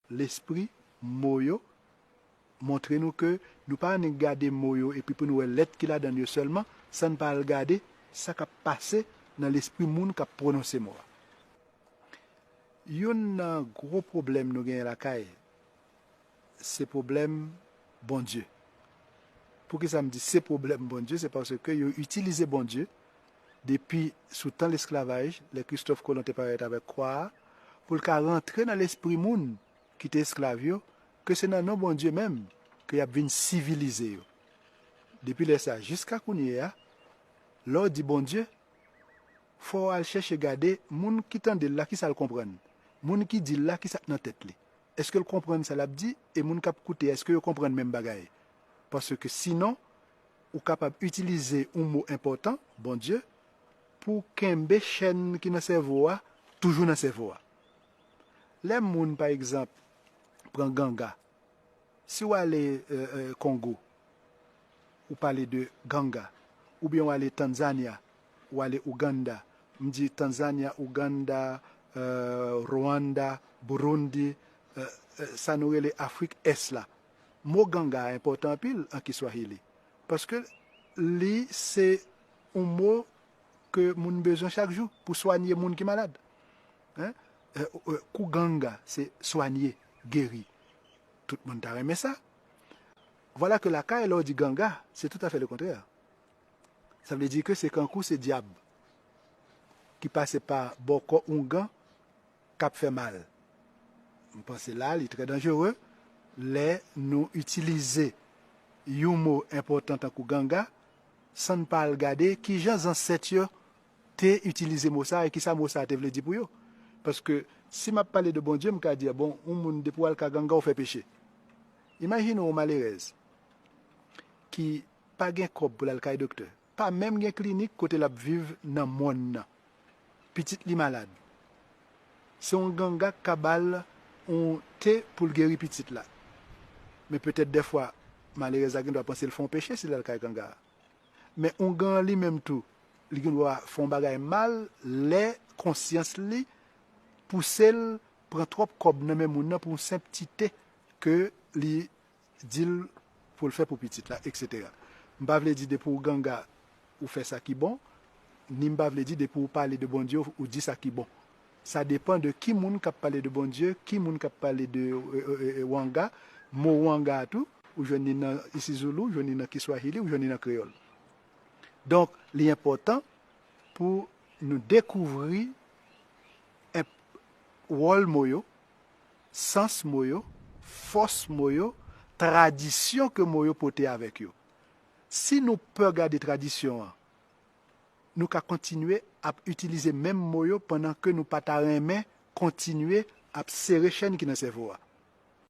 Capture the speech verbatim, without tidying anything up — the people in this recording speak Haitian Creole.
lespri mo yo, montre nou ke nou pa annik gade mo yo epi pou nou wè lèt ki ladan yo sèlman, san n pa al gade sa k ap pase nan lespri moun k ap pwononse mo a. Youn nan gwo pwoblèm nou genyen lakay, se pwoblèm Bondye. Poukisa m di se pwoblèm Bondye? Se paske yo itilize Bondye depi sou tan lesklavaj, lè Kristòf Kolon te parèt avèk kwa a, pou l ka rantre nan lespri moun ki te esklav yo, ke se nan non Bondye menm ke y ap vin sivilize yo. Depi lè sa a jiska kounye a, lè w di Bondye, fò w al chèche gade moun ki tande l la, kisa l konprann. Moun ki di l la, kisa k nan tèt li. Èske l konprann sa l ap di? E moun k ap koute, èske yo konprann menm bagay? Paske sinon, ou kapab itilize yon mo enpòtan, Bondye, pou kenbe chèn ki nan sèvo a toujou nan sèvo a. Lè moun, pa egzanp, pran ganga, si w ale, e, e, Kongo, ou pale de ganga, oubyen w ale Tanzanya, ou ale Ouganda, m di Tanzanya, Ouganda, e, Rwanda, Burundi, e, e, sa nou rele Afrik Ès la. Mo ganga a enpòtan anpil an Kiswahili, paske li se yon mo ke moun bezwen chak jou pou swanye moun ki malad. Hein? E, e, kuganga, se swanye, geri. Tout moun ta renmen sa. Vwala ke lakay, lè w di ganga, se toutafè lekontrè. Sa vle di ke se kankou se dyab ki pase pa bò kò oungan k ap fè mal. M panse la, li trè danjere lè nou itilize yon mo enpòtan tankou ganga, san n pa al gade kijan zansèt yo te itilize mo sa a e kisa mo sa a te vle di pou yo. Paske si m ap pale de Bondye, m ka di, bon, yon moun depi w al ka ganga, w fè peche. Imajine yon malerèz ki pa gen kòb pou l al kay doktè, pa menm gen klinik kote l ap viv nan mòn nan. Pitit li malad. Se yon ganga k ka ba l yon te pou l geri pitit la. Men petèt dèfwa, malerèz la gendwa panse l fè yon peche si l al kay ganga a. Men oungan an li menm tou, li gendwa fè yon bagay mal lè konsyans li pouse l pran twòp kòb nan men moun nan pou yon senp ti te ke li di l pou l fè pou pitit la, etsetera. M pa vle di depi w ganga, ou fè sa ki bon, ni m pa vle di depi w pale de Bondye, ou di sa ki bon. Sa depann de ki moun k ap pale de Bondye, ki moun k ap pale de, e, e, e, wanga. Mo wanga a tou, ou jwenn li nan isizoulou, ou jwenn li nan kiswahili, ou jwenn li nan kreyòl. Donk, li enpòtan pou nou dekouvri enp-, wòl mo yo, sans mo yo, fòs mo yo, tradisyon ke mo yo pote avèk yo. Si nou pè gade tradisyon an, nou ka kontinye ap itilize menm mo yo pandan ke nou pa ta renmen kontinye ap sere chèn ki nan sèvo a.